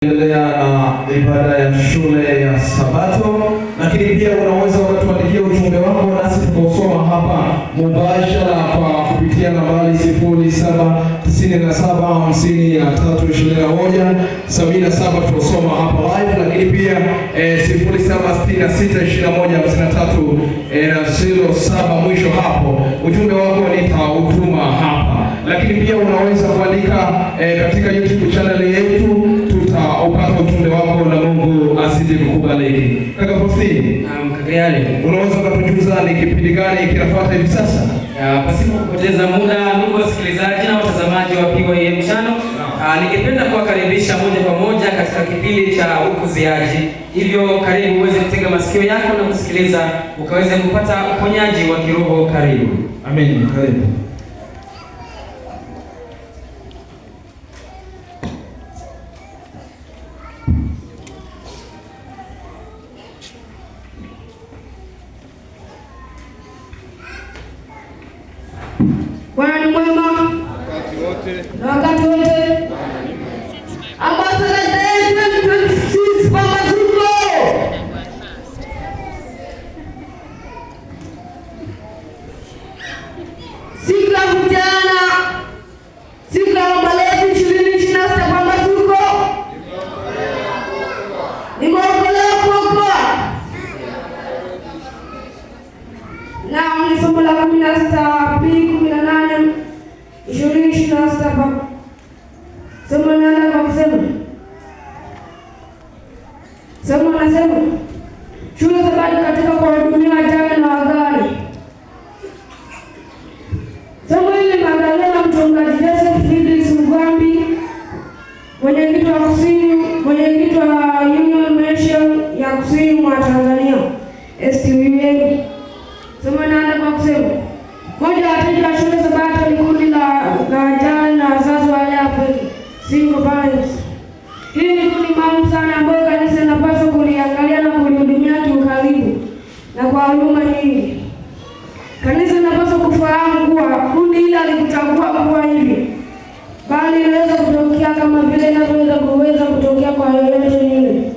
Endelea na ibada ya shule ya Sabato, lakini pia unaweza ukatuandikia ujumbe wako nasi tukausoma hapa mubashara kwa kupitia nambari 0797532177 tutasoma hapa live, lakini pia 07662153 na 07 mwisho hapo, ujumbe wako nitautuma hapa, lakini pia unaweza kuandika katika YouTube channel yetu, tutaupata ujumbe wako na Mungu azidi kukubariki. Kaka Faustini, Naam, kaka Yale. Unaweza ukatujuza ni kipindi gani kinafuata hivi sasa? Pasipo kupoteza muda, ndugu wasikilizaji na watazamaji wa PYM Channel, ningependa kuwakaribisha moja kwa moja katika kipindi cha ukuziaji. Hivyo karibu uweze kutega masikio yako na kusikiliza ukaweze kupata uponyaji wa kiroho. Karibu. Amen. Karibu. Bwana ni mwema Wakati wote. Na wakati wote. Ambassador Day 2026 Pambazuko. Siku ya vijana, siku ya malezi 2026 Pambazuko. Nimeokolewa kuokoa. Naam, ni somo la 16 Aprili 18 2026. Somo linaanza kwa kusema, somo nasema shule Sabato katika kuwahudumia wajane na wagane. Somo hili limeandaliwa na mchungaji Joseph Felix Mgambi, mwenyekiti wa Union Mission ya Kusini mwa Tanzania, STUM. Somo linaanza kwa kusema, moja ya wateja wa shule Sabato ni kundi la wajane na wazazi walea pweke, single parents. Hili ni kundi maalum sana ambayo kanisa linapaswa kuliangalia na kulihudumia kiukaribu na kwa huruma nyingi. Kanisa linapaswa kufahamu kuwa kundi hili halikuchagua kuwa hivi, bali inaweza kutokea kama vile inavyoweza kuweza kutokea kwa yoyote yule.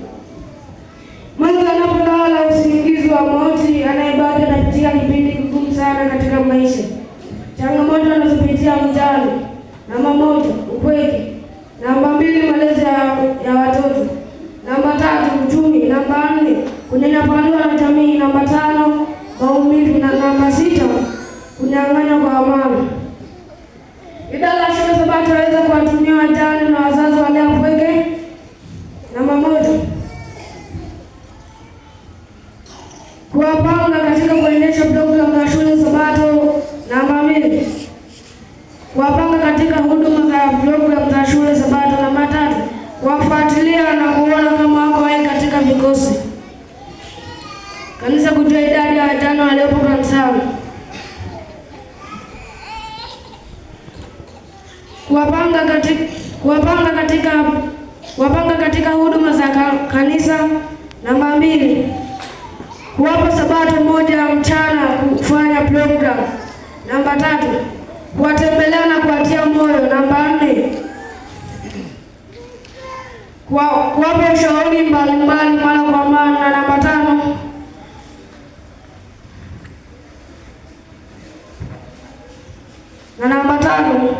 Mwenza anapolala usingizi wa mauti, anayebaki anapitia kipindi kigumu sana katika maisha. Changamoto anazopitia mjane: namba 1, upweke; namba 2, malezi ya watoto; namba 3, uchumi; namba 4, kunyanyapaliwa na jamii; namba 5, maumivu; na namba 6, kunyang'anywa kwa amani. Idara ya shule Sabato waweza kuwatumia wajane na wazazi walea pweke. Namba 1, kuwapanga katika kuendesha programu ya shule Sabato. Namba 2, kuwapanga katika huduma za programu za shule Sabato. Namba 3, kuwafuatilia na kuona kama wako hai katika vikosi. Kanisa kujua idadi ya wajane waliopo kanisani. Kuwapanga katika huduma za kanisa. Namba 2, kuwapa Sabato moja ya mchana kufanya program. Namba 3, kuwatembelea na kuwatia moyo. Namba 4, kuwapa ushauri mbalimbali mara kwa mara. Na namba 5, na namba 5